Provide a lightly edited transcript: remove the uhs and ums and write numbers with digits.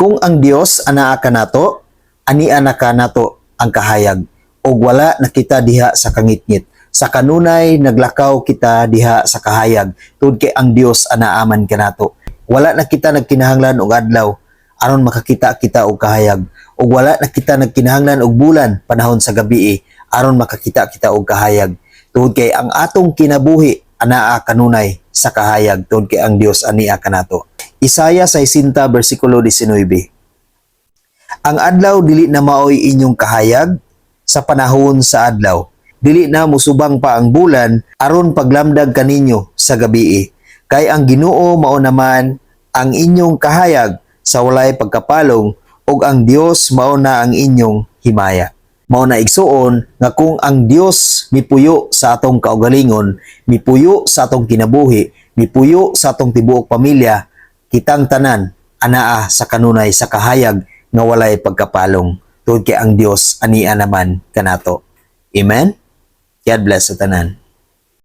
Kung ang Dios anaa kanato, ania na kanato ang kahayag ug wala na kita diha sa kangitngit. Sa kanunay naglakaw kita diha sa kahayag tungod kay ang Dios anaa man kanato. Wala na kita nagkinahanglan og adlaw aron makakita kita og kahayag, ug wala na kita nagkinahanglan og bulan panahon sa gabi aron makakita kita og kahayag, tungod kay ang atong kinabuhi anaa kanunay sa kahayag tungod kay ang Dios ania kanato. Isaiah 60 bersikulo 19. Ang adlaw dili na maoy inyong kahayag sa panahon sa adlaw. Dili na musubang pa ang bulan aron paglamdag kaninyo sa gabii. Kay ang Ginoo mao naman ang inyong kahayag sa walay pagkapalong, ug ang Dios mao na ang inyong himaya. Mao na, igsuon, nga kung ang Dios mipuyo sa atong kaugalingon, mipuyo sa atong kinabuhi, mipuyo sa atong tibuok pamilya, kitang tanan anaa sa kanunay sa kahayag nga walay pagkapalong tungod kay ang Dios ania naman kanato. Amen. God bless sa tanan.